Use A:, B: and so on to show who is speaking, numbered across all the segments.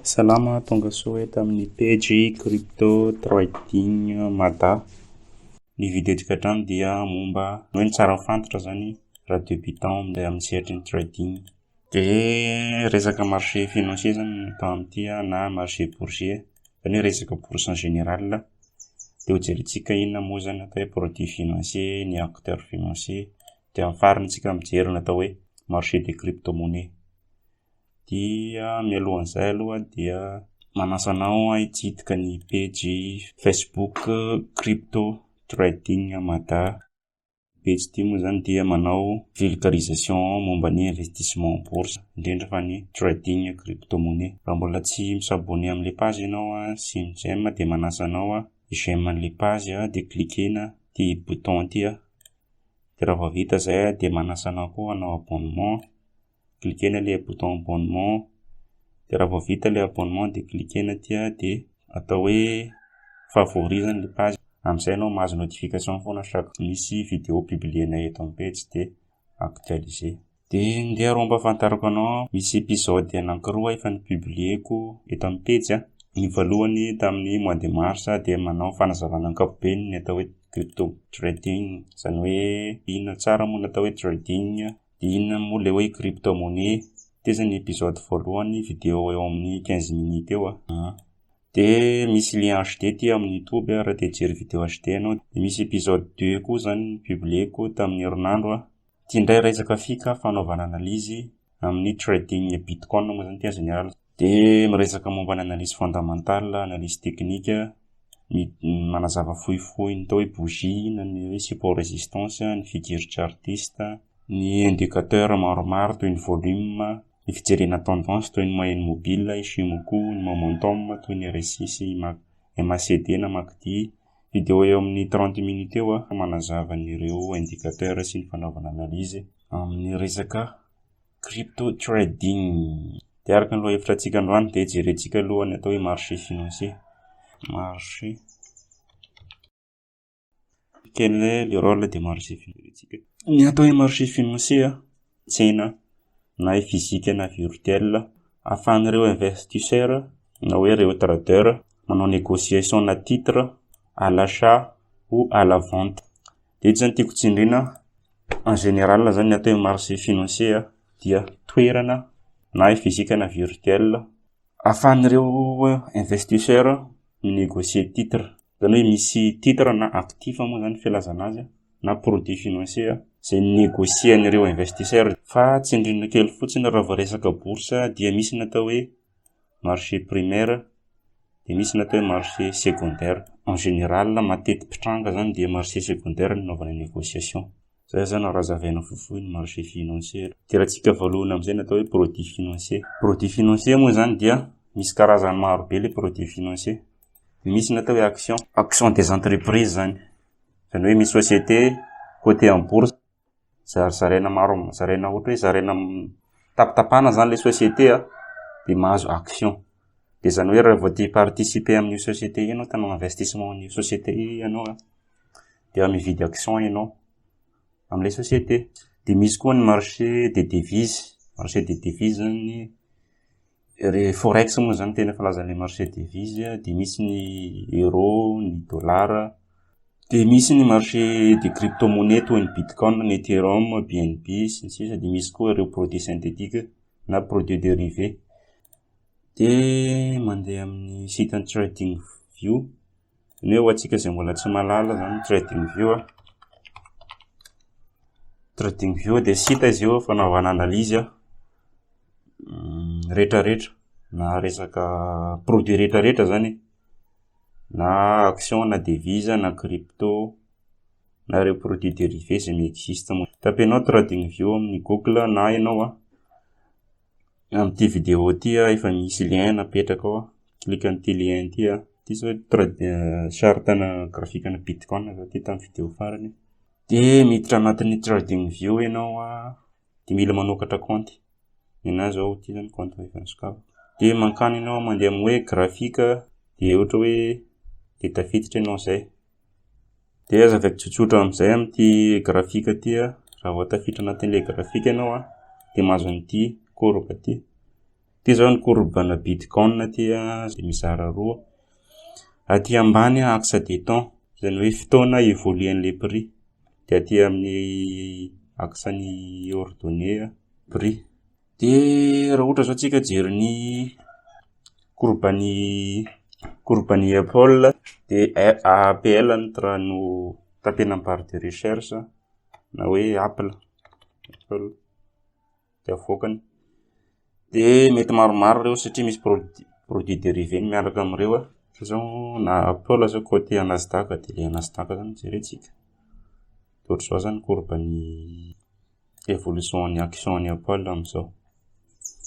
A: Salama, tonga soa eto amin'ny pejy Crypto Trading Mada. Ny vidéo-ntsika hatrany dia momba ny hoe ny tsara ho fantatra zany raha débutant amin'ny sehatry ny trading. Dia resaka marché financier zany no atao amin'ity na marché boursier, zany hoe resaka bourse en général. Dia hojerentsika inona moa zany atao hoe produit financier, ny acteur financier. Dia amin'ny farany tsika mijery ny atao hoe marché de crypto-monnaie. Dia mialohan'izay aloha dia manasa anao hitsidika ny pejy Facebook Crypto Trading Mada. Pejy ity moa zany dia manao vulgarisation momba ny investissement en bourse, indrindra fa ny trading crypto-monnaie. Raha mbola tsy mi-s'abonner amin'ilay page ianao sy mi-j'aime dia manasa anao hi-j'aime an'ilay page dia cliquer-na ity bouton ity. Dia raha vao vita izay dia manasa anao koa hanao abonnement. Cliquer-na ilay bouton abonnement. Dia raha vao vita ilay abonnement dia cliquer-na aty dia atao hoe favori zany ilay page. Amin'izay ianao mahazo notification foana chaque misy vidéo publier-nay eto amin'ny pejy dia actualiser. Dia ndeha arô ampahafantariko anao misy épisode anankiroa efa ni-publier-ko eto amin'ny pejy. Ny voalohany tamin'ny mois de mars dia manao fanazavana ankapobeny ny atao hoe crypto trading, zany hoe inona tsara moa ny atao hoe trading, dia inona moa ilay hoe crypto monnaie. Ity zany épisode voalohany vidéo eo amin'ny 15 minutes eo. Dia misy lien HD ty amin'ny YouTube raha te hijery vidéo HD ianao. Dia misy épisode 2 koa zany publier-ko tamin'ny herinandro. Ity indray resaka fika fanaovana analyse amin'ny trading bitcoin moa zany ty en général. Dia miresaka momba ny analyse fondamentale, analyse technique, manazava fohifohy ny atao hoe bougie, na ny hoe support résistance, ny figure chartiste, ny indicateur maromaro toy ny volume, ny fijerena tendance toy ny moyenne mobile, Ichimoku, ny momentum toy ny RSI sy MACD na MACD. Vidéo eo amin'ny 30 minutes eo manazava an'ireo indicateur sy ny fanaovana analyse amin'ny resaka crypto trading. Dia araka ny lohahevitra antsika androany dia jerentsika aloha ny atao hoe marché financier. Marché. Quel est le rôle des marchés financiers? Ny atao hoe marché financier, tsena na physique na virtuel ahafahan'ireo investisseur na hoe ireo trader manao négociation na titre à l'achat ou à la vente. Dia eto zany tiako tsindrina, en général zany ny atao hoe marché financier dia toerana na physique na virtuel ahafahan'ireo investisseur mi-négocier titre. Zany hoe misy titre na actif moa zany filazana azy na produit financier zay négocier-n'ireo investisseur. Fa tsindrina kely fotsiny, raha vao resaka bourse dia misy ny atao hoe marché primaire, dia misy ny atao hoe marché secondaire. En général, mateti-pitranga zany dia marché secondaire no anaovana négociation. Zay zany raha hazavaina fohifohy ny marché financier. Idirantsika voalohany amin'izay ny atao hoe produit financier. Produit financier moa zany dia misy karazany maro be le produit financier. Misy ny atao hoe action, action des entreprises zany. Zany hoe misy société cotée en bourse zarizaraina maro, zaraina ohatra hoe zaraina tapatapahana zany le société dia mahazo action. Dia zany hoe raha vao te hi-participer amin'io société io ianao, te hanao investissement amin'io société io ianao dia mividy action ianao amin'ilay société. Dia misy koa ny marché des devises. Marché des devises zany re forex moa zany tena filazan'ilay marché devise, dia misy ny euro, ny dollar. Dia misy ny marché de crypto-monnaie toy ny bitcoin, ny ethereum, BNB sy ny sisa. Dia misy koa ireo produit synthétique na produit dérivé. Dia mandeha amin'ny site ny Trading View. Zany hoe ho antsika izay mbola tsy mahalala zany Trading View. Trading View dia site izy io fanaovana analyse rehetrarehetra na resaka produit rehetrarehetra zany, na action na devise na crypto na ireo produit dérivé izay mi-existe moa. Tapenao Trading View amin'ny Google na ianao amin'ity vidéo ity efa misy lien napetraka ao. Clique amin'ity lien ity. Ity zao chart-na graphique-na bitcoin zao ity tamin'ny vidéo farany. Dia miditra anatin'ny Trading View ianao dia mila manokatra compte. Ny anahy zao ity zany compte efa nosokafako. Dia mankany ianao, mandeha amin'ny hoe graphique, dia ohatra hoe dia tafiditra ianao zay. Dia azavaiko tsotsotra amin'izay amin'ity graphique ity raha vao tafiditra anatin'ilay graphique ianao dia mahazo an'ity courbe ity. Ity zao ny courbe-na bitcoin ty a, zay mizara roa. Aty ambany axe de temps, zany hoe fotoana évoluer-n'le prix. De aty amin'ny axe-n'ny ordonnée prix. De raha ohatra zao tsika hijery ny courbe-n'ny Apple de AAPL no no tapena amin'ny barre de recherche na hoe Apple, Apple de avoakany. De mety maromaro reo satria misy produit dérivé miaraka am'ireo a. Ohatra zao na Apple zao coté à Nasdaq de le Nasdaq zany no jerentsika. De ohatr'izao zany courbe-n'ny évolution-n'ny action-n'ny Apple am'zao.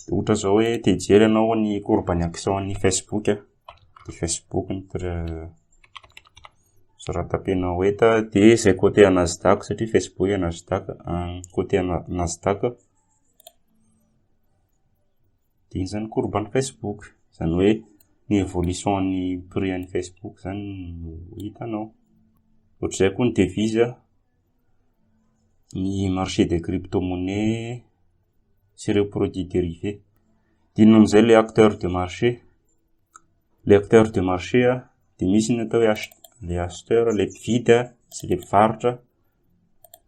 A: De ohatra zao hoe te hijery ianao ny courbe-n'ny action-n'ny Facebook a, de Facebook no raha tapenao eto de zay coté à Nasdaq satria Facebook à Nasdaq, coté à Nasdaq. De iny zany courbe-n'ny Facebook, zany hoe ny évolution-n'ny prix an'ny Facebook zany no hitanao. Ohatr'izay koa ny devise, ny marché des crypto-monnaies sy ireo produits dérivés. De inona am'izay le acteur de marché? Le acteur de marché a de misy ny atao hoe le acheteur, le mpividy a sy le mpivarotra.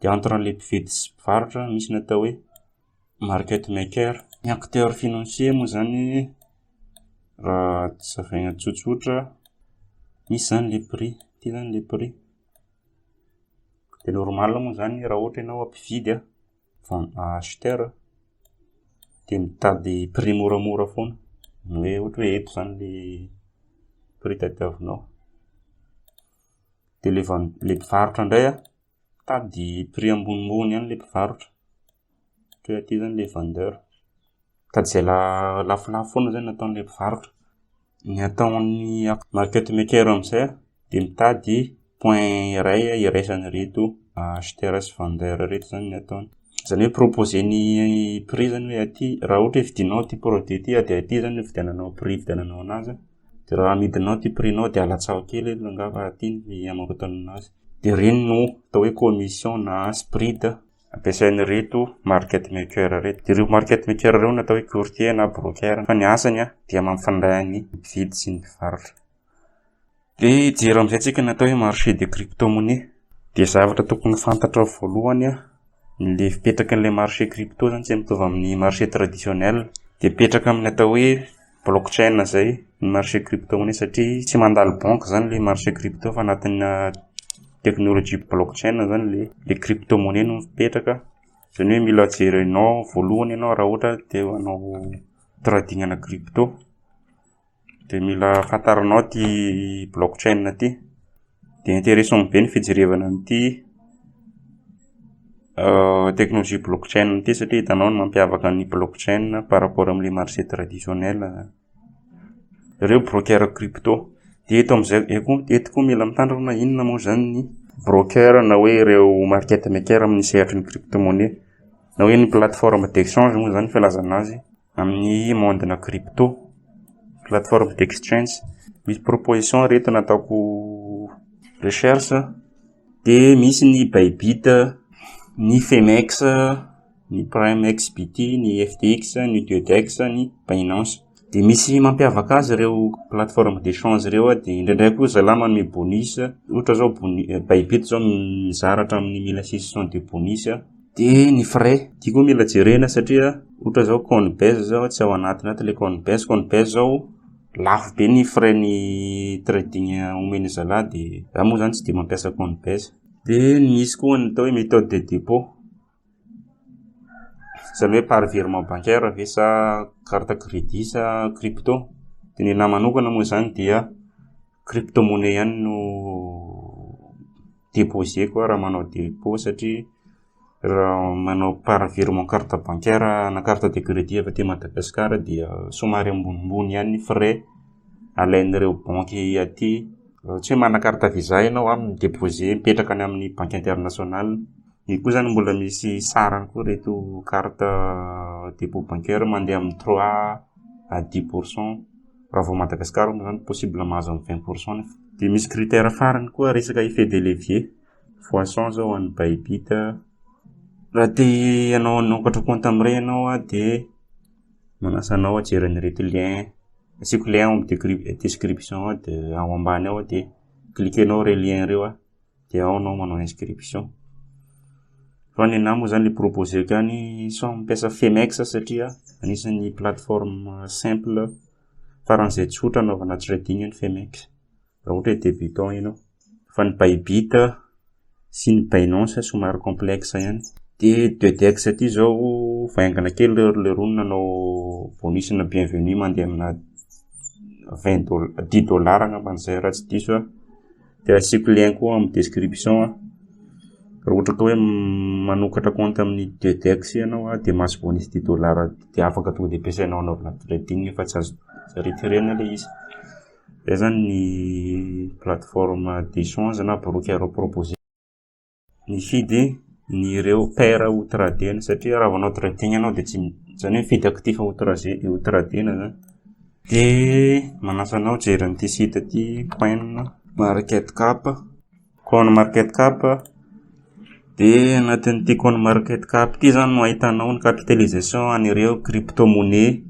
A: De entre an'le mpividy sy mpivarotra misy ny atao hoe market maker. Ny acteur financier moa zany raha hazavaina tsotsotra, misy zany le prix, ty zany le prix. De normal moa zany raha ohatra ianao mpividy a, acheteur de mitady prix moramora foana. Ny hoe ohatra hoe eto zany le prix tadiavinao. De le mpivarotra indray a, mitady prix ambonimbony ihany le mpivarotra. Ohatra hoe aty zany le vendeur. Mitady zay lafolafo foana zany ataon'le mpivarotra. Ny ataon'ny market maker am'izay a de mitady point iray iraisan'ireto acheteur sy vendeur reto zany ny ataony. Zany hoe proposer-ny prix zany hoe aty raha ohatra hoe vidinao ty produit ty de aty zany no ividiananao prix ividiananao anazy. De raha amidinao ty prix-nao de alatsaho kely angamba aty ny amarotana anazy. De reny no atao hoe commission na spread ampiasain'ireto market maker reto. De ireo market maker reo no atao hoe courtier na broker fa ny asany a dia mampifandray ny mpividy sy ny mpivarotra. De hijery am'izay tsika ny atao hoe marché de crypto-monnaie. De zavatra tokony ho fantatrao voalohany a, le fipetrakan'le marché crypto zany tsy mitovy amin'ny marché traditionnel. De mipetraka amin'ny atao hoe blockchain zay ny marché crypto-monnaie satria tsy mandalo banque zany le marché crypto fa anatina technologie blockchain zany le crypto-monnaie no mipetraka. Zany hoe mila jerenao voalohany ianao raha ohatra te hanao trading ana crypto. De mila fantarinao ty blockchain ty. De intéressant be ny fijerevana an'ity technologie blockchain ty satria hitanao ny mampiavaka ny blockchain par rapport am'le marché traditionnel. Ireo broker crypto. De eto am'izay eto koa mila mitandrina inona moa zany ny broker na hoe ireo market maker amin'ny sehatry ny crypto-monnaie na hoe ny plateforme d'exchange moa zany filazana azy amin'ny monde-na crypto. Plateforme d'exchange. Misy proposition reto nataoko recherche de misy ny Bybit, ny Phemex, ny Prime XBT, ny FTX, ny Dedex, ny Binance. De misy mampiavaka azy ireo plateforme d'échange ireo a de indraindray koa zalahy manome bonus. Ohatra zao Bybit zao mizara hatramin'ny 1600 de bonus a. De ny frais ty koa mila jerena satria ohatra zao Coinbase zao tsy ao anatiny ato le Coinbase. Coinbase zao lafo be ny frais ny trading omen'ny zalahy de za moa zany tsy de mampiasa Coinbase. De misy koa ny atao hoe méthode de dépôt. Zany hoe par virement bancaire ve sa carte crédit sa crypto. De ny anahy manokana moa zany dia crypto-monnaie ihany no déposer-ko raha manao dépôt satria raha manao par virement carte bancaire na carte de crédit avy aty Madagasikara dia somary ambonimbony ihany ny frais alain'ireo banky aty. Tsy hoe manana carte visa ianao a mi-déposer mipetraka any amin'ny banque internationale. Iny koa zany mbola misy sarany koa reto carte dépôt bancaire mandeha amin'ny 3 à 10 %. Raha vao Madagasikara moa zany possible mahazo amin'ny 20 %. De misy critère farany koa resaka effet de levier fois 100 zao an'ny Bybit. Raha te hanao hanokatra compte amin'ireny ianao a de Manasa anao hijery an'ireto lien, asiako lien ao amin'ny description ao dia ao ambany ao dia cliquenao ireo lien ireo a, dia ao anao manao inscription. Fa ny anahy moa zany le proposeko ihany sao mampiasa Phemex satria anisan'ny plateforme simple faran'izay tsotra anaovana trading ny Phemex raha ohatra hoe débutant ianao. Fa ny Bybit sy ny Binance somary complexe ihany. Dia Dedex ity zao vao haingana kely leroa no nanao bonus na bienvenue mandeha amina vingt doll- dix dollars angambany izay raha tsy diso aho. Dia asiako lien koa amin'ny description raha ohatra ka hoe manokatra compte amin'ny Dedex ianao a dia mahazo bonus dix dollars dia afaka tonga dia ampiasainao anaovana trading fa tsy azo retirena ilay izy. Zay zany ny plateforme d'échange na broker proposé. Mifidy ny ireo paire ho tradena satria raha vao hanao trading ianao dia tsy zany hoe mifidy actif ho trade ho tradena zany. Dia manasa anao hijery an'ity site ity coin market cap, coin market cap. Dia anatin'ity coin market cap ity zany no ahitanao ny capitalisation an'ireo crypto monnaie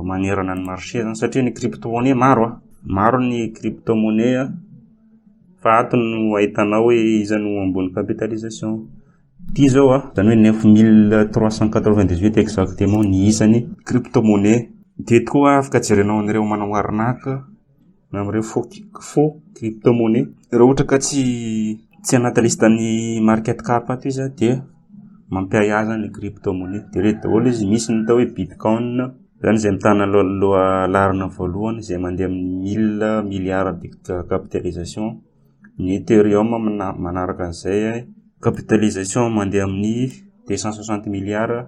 A: manerana ny marché zany satria ny crypto monnaie maro a, maro ny crypto monnaie fa ato no ahitanao hoe iza no ambony capitalisation. Ity zao a, zany hoe 9398 exactement ny isan'ny crypto monnaie. Dia eto koa afaka jerenao an'ireo manao arnaque na amin'ireo faux crypto monnaie. Raha ohatra ka tsy anaty listan'ny market cap ato izy a dia mampiahiahy zany ny crypto monnaie. Dia ireto daholo izy, misy ny atao hoe bitcoin zany izay mitana laharana voalohany izay mandeha amin'ny mille milliards de capitalisation. Ny ethereum manaraka an'izay capitalisation mandeha amin'ny 260 milliards.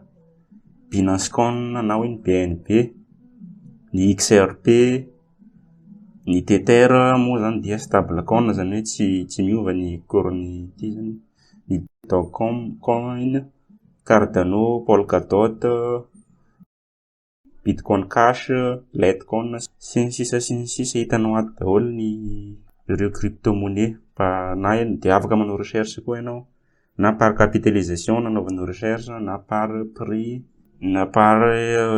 A: Binance Coin na hoe ny BNB, ny XRP, ny Tether moa zany dia stable coin zany hoe tsy miova ny cours-ny ity zany. Ny Dogecoin, Cardano, Polkadot, Bitcoin Cash, Litecoin sy ny sisa sy ny sisa. Hitanao ato daholo ny ireo crypto monnaie fa na dia afaka manao recherche koa ianao na par capitalisation nanaovana recherche na par prix na par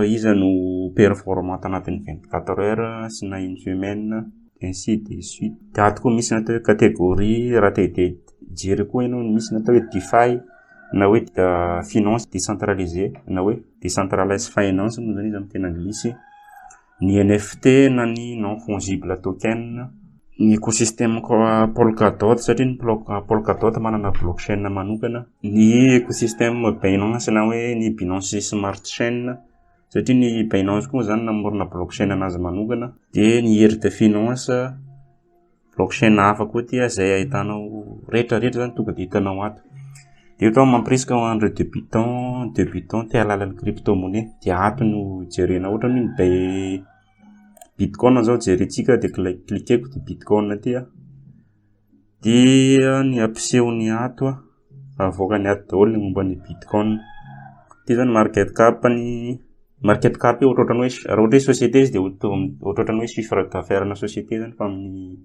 A: iza no performant anatin'ny 24 heures sy na une semaine, ainsi de suite. Dia ato koa misy ny atao hoe catégorie raha te hijery koa ianao, misy ny atao hoe DeFi na hoe finance décentralisée na hoe decentralized finance moa zany izy amin'ny teny anglisy. Ny NFT na ny non fongible token, ny écosystème Polkadot satria ny Polkadot manana blockchain manokana, ny écosystème Binance na hoe ny Binance Smart Chain satria ny Binance koa zany namorona blockchain anazy manokana, dia ny Yearn Finance blockchain hafa koa ty izay ahitanao rehetrarehetra zany tonga dia hitanao ato. Dia eto aho mampirisika ho an'ireo débutant te hahalala ny crypto monnaie dia ato no jerena. Ohatra hoe ny bitcoin zao jerentsika dia cliqueko ty bitcoin ty a, dia ny ampisehony ato a, avoakany ato daholo ny momba ny bitcoin. Ty zany market cap, ny market cap io ohatrohatran'ny hoe raha ohatra hoe société izy dia ohatrohatran'ny hoe chiffre d'affaires na société zany fa amin'ny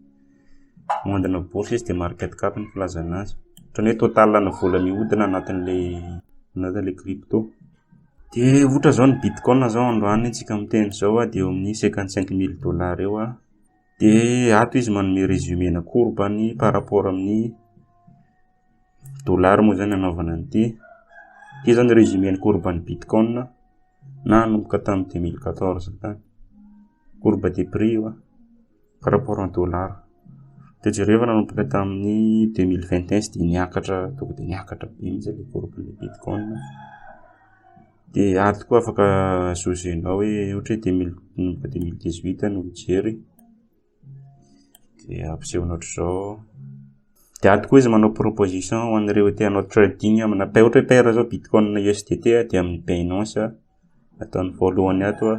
A: monde-na bourse izy dia market cap ny filazana azy. Ohatran'ny hoe total na vola mihodina anatin'ilay crypto. Dia ohatra zao ny bitcoin zao androany tsika miteny zao a dia eo amin'ny 55 000 dollars eo a. Dia ato izy manome résumé na courbe ny par rapport amin'ny dollar moa zany anaovana an'ity. Ity zany résumé ny courbe ny bitcoin na nanomboka tamin'ny 2014 tany. Courbe des prix io a par rapport en dollar. Dia jereo nanomboka tamin'ny 2021 izy dia niakatra tonga dia niakatra be mihitsy ilay courbe ny bitcoin. Dia ato koa afaka jaugenao hoe ohatra hoe 2000 nanomboka 2018 no mijery. Dia ampisehonao ohatr'izao. Dia ato koa izy manao proposition ho an'ireo te hanao trading amina paire, ohatra hoe paire zao bitcoin USDT dia amin'ny Binance ataony voalohany ato a.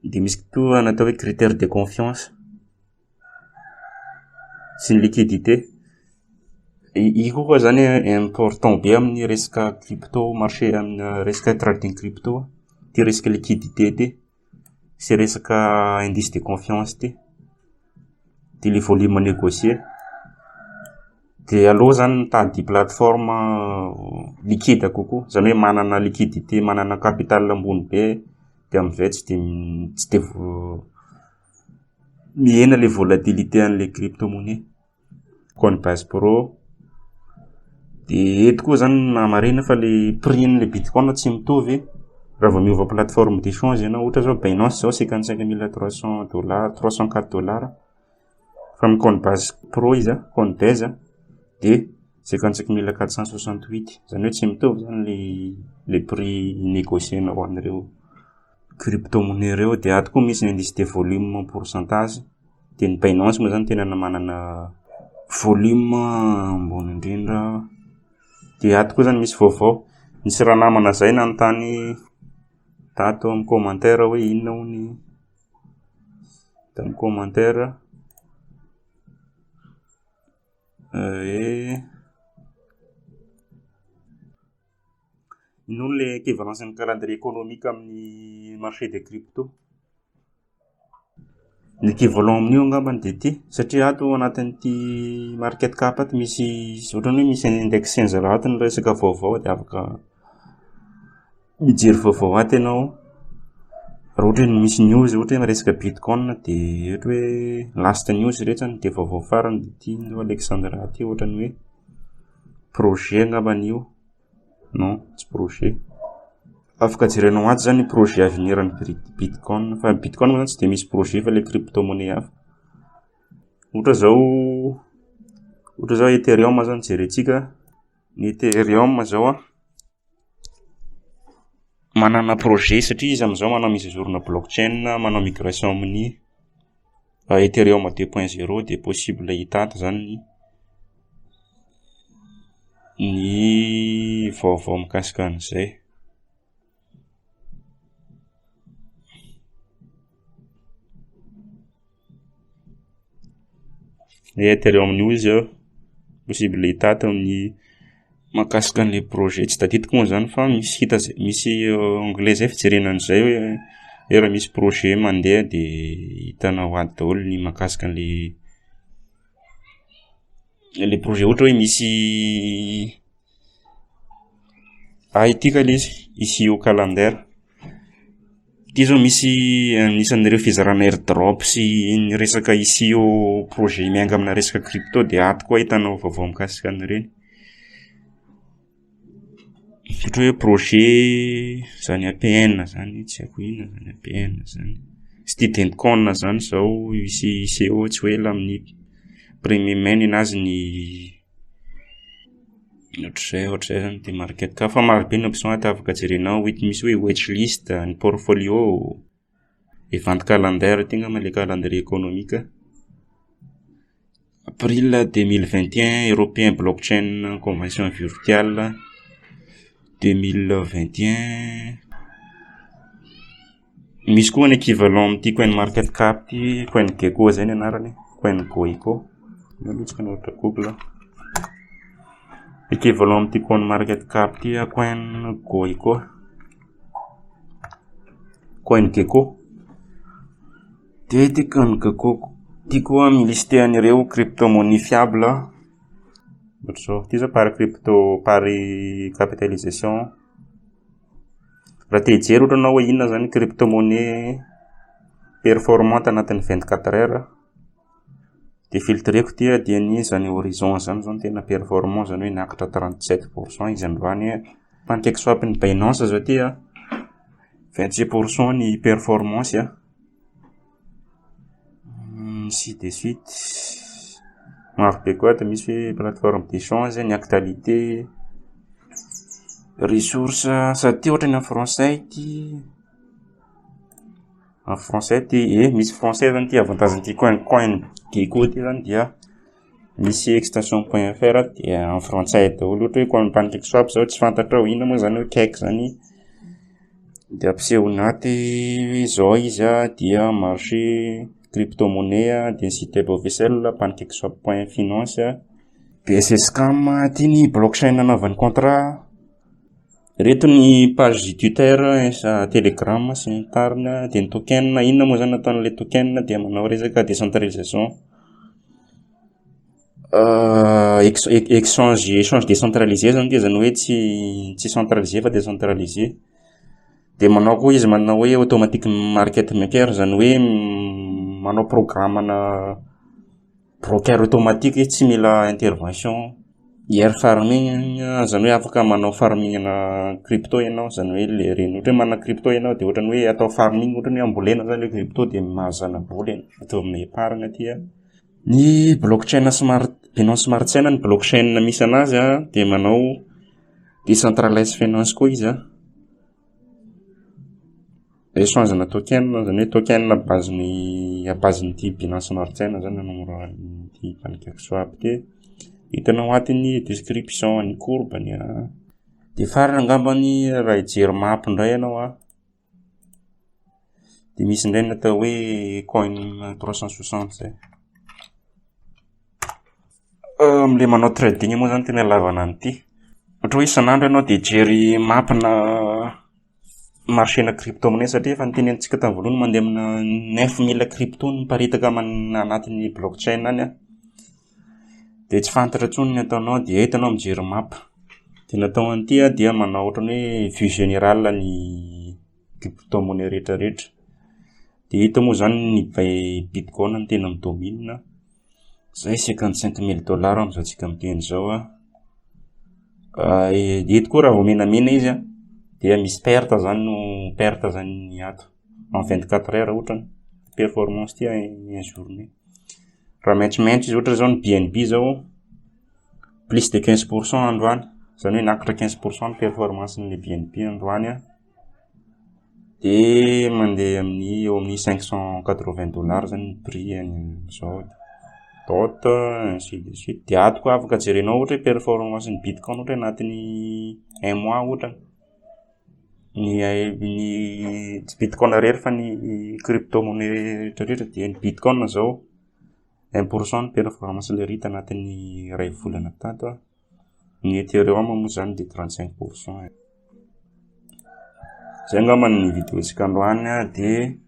A: Dia misy koa natao hoe critère de confiance sy ny liquidité. Io koa zany important be amin'ny resaka crypto marché, amin'ny resaka trading crypto ty resaka liquidité ty sy resaka indice de confiance ty. De le volume négocié. Dia aleo zany mitady plateforme liquide kokoa, zany hoe manana liquidité, manana capital ambony be dia amin'izay tsy de tsy de mihena le volatilité an'le crypto-monnaie. Coinbase Pro, de eto koa zany nahamarina fa le prix an'le bitcoin tsy mitovy raha vao miova plateforme d'échange ianao, ohatra zao Binance zao 55 300 dollars, 304 dollars fa amin'ny Coinbase Pro izy a, Coinbase de 55 468, zany hoe tsy mitovy zany le prix négocier-nao an'ireo crypto-monnaie reo. De ato koa misy ny indice de volume en pourcentage, de ny Binance moa zany tena manana volume ambony indrindra. De ato koa zany misy vaovao, nisy raha namana zay nanontany tato amin'ny commentaire hoe inona hony tamin'ny commentaire hoe ino hono le équivalence ny calendrier économique amin'ny marché des crypto. Ny équivalent amin'io angambany de ty satria ato anatin'ity market cap ato misy ohatrany hoe misy index-n-zareo ato ny resaka vaovao de afaka mijery vaovao ato ianao. Raha ohatra hoe misy news ohatra hoe miresaka bitcoin de ohatra hoe last news reto zany de vaovao farany de ty zao Alexandra ty ohatrany hoe projet angambany io, non tsy projet. Afaka jerenao ato zany projet avenir an'ny bitcoin fa bitcoin moa zany tsy de misy projet fa le crypto-monnaie hafa. Ohatra zao Ethereum zany jerentsika, ny Ethereum zao a manana projet satria izy am'zao manao mise à jour na blockchain, manao migration amin'ny Ethereum 2.0 de possible hita ato zany ny vaovao mikasika an'izay. Ethereum news possible hita ato amin'ny mahakasika an'le projet, tsy tadidiko moa zany fa misy hita zay misy onglet zay fijerena an'izay hoe hoe raha misy projet mandeha de hitanao ato daholo ny mahakasika an'le le projet ohatra hoe misy ah ity ka le izy ICO calendar. Ty zao misy anisan'ireo fizarana airdrop sy ny resaka ICO projet miainga amina resaka crypto de ato koa ahitanao vaovao mikasika an'ireny. Ohatra hoe projet zany APN zany tsy haiko inona zany APN zany. Student coin zany zao hisy ICO tsy ho ela amin'ny premier mai ninazy ny ohatr'izay ohatr'izay zany de market cap fa maro be ny option ato afaka jerenao hoe misy hoe watchlist, ny portfolio, event calendar ty angamba le calendrier économique. Avril 2021 European Blockchain Convention Virtuelle 2021. Misy koa ny équivalent amin'ity coin market cap ty CoinGecko zay ny anarany, CoinGecko. Io aloha tsika nanoratra Google. Équivalent amin'ity coin market cap ty CoinGecko. CoinGecko. De ty CoinGecko ty koa mi-liste an'ireo crypto-monnaie fiable. Ohatr'izao, ty zao par crypto par capitalisation. Raha te hijery ohatra anao hoe inona zany crypto-monnaie performante anatin'ny 24 heures de filtreko ty a dia ny zany Horizon zany zao no tena performant zany hoe niakatra 37 pourcent izy androany. PancakeSwap ny Binance zao ty a 26 pourcent ny performance a. Ainsi de suite. Maro be koa ato misy hoe plateforme d'échange, ny actualité, ressources sady ty ohatra ny amin'ny français ty amin'ny français ty e misy français zany ty avantage an'ity CoinGecko ty zany dia misy extension point fr dia en frantsay daholo ohatra hoe coin PancakeSwap zao tsy fantatrao inona moa zany hoe cake zany de ampisehony aty zao izy a dia marché crypto-monnaie de ny site web officiel pancakeswap point finance BSC scam ty ny blockchain anaovany contrat. Reto ny page Twitter, Telegram sy ny tariny de ny token inona moa zany nataon'le token dia manao resaka décentralisation. Exchange échange décentralisé zany ty, zany hoe tsy centralisé fa décentralisé. De manao koa izy manao hoe automatique market maker, zany hoe manao programme-na broker automatique izy, tsy mila intervention. IR farming, zany hoe afaka manao farming-na crypto ianao, zany hoe le reny ohatra hoe manana crypto ianao de ohatran'ny hoe atao farming, ohatran'ny hoe ambolena zany le crypto de mahazo zana-bola ianao, atao amin'ny épargne aty a. Ny blockchain smart, Binance Smart Chain ny blockchain misy anazy a, de manao decentralized finance koa izy a. Échange-na token, zany hoe token base-n'ny à base-n'ity Binance Smart Chain zany nanamorana PancakeSwap ty. Hitanao atin'ny description ny courbe-ny a. De farany angambany raha hijery map indray ianao a, de misy indray ny atao hoe coin 360 zay. Am'le manao trading moa zany tena ilavana an'ity. Ohatra hoe isan'andro ianao de hijery map-na marché-na crypto monnaie satria efa notenenintsika tamin'ny voalohany mandeha amina 9000 crypto ny miparitaka anatin'ny blockchain any a. De tsy fantatra intsony ny ataonao de eto ianao mijery map. De natao an'ity a dia manao ohatran'ny hoe vue générale ny crypto monnaie rehetrarehetra. De eto moa zany ny bitcoin no tena mi-domine. Zay 55 000 dollars am'izao tsika miteny zao a. Eto koa raha vao menamena izy a dia misy perte zany no perte zany ny ato en 24 heures ohatrany performance ty en journée. Raha maitsomaitso izy ohatra zao ny BNB zao plus de 15 % androany, zany hoe niakatra 15 % ny performance-n'le BNB androany a. De mandeha amin'ny eo amin'ny 580 dollars zany ny prix am'zao. Dot ainsi de suite. De ato koa afaka jerenao ohatra hoe performance-n'ny bitcoin ohatra hoe anatin'ny un mois ohatra. Ny tsy bitcoin irery fa ny crypto monnaie rehetrarehetra de ny bitcoin zao 1 % ny performance le hita anatin'ny iray volana tato a. Ny ethereum moa zany de 35 %. Zay angamba ny vidéo-ntsika androany a de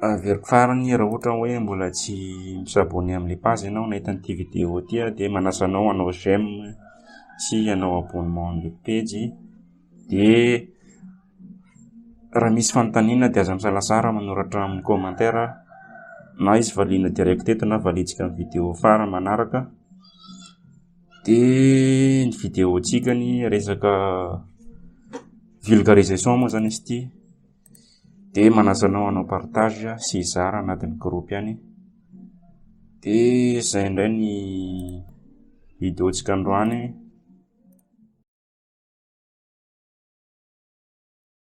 A: averiko farany raha ohatra hoe mbola tsy mi-s'abonner am'le page ianao nahita an'ity vidéo ty a de manasa anao hanao j'aime sy hanao abonnement am'le page. De raha misy fanontaniana de aza misalasala manoratra amin'ny commentaire na izy valiana direct eto na valiantsika amin'ny vidéo farany manaraka. De ny vidéo-ntsika ny resaka vulgarisation moa zany izy ity de manasa anao hanao partage sy hizara anatin'ny groupe ihany. De zay indray ny vidéo-ntsika androany.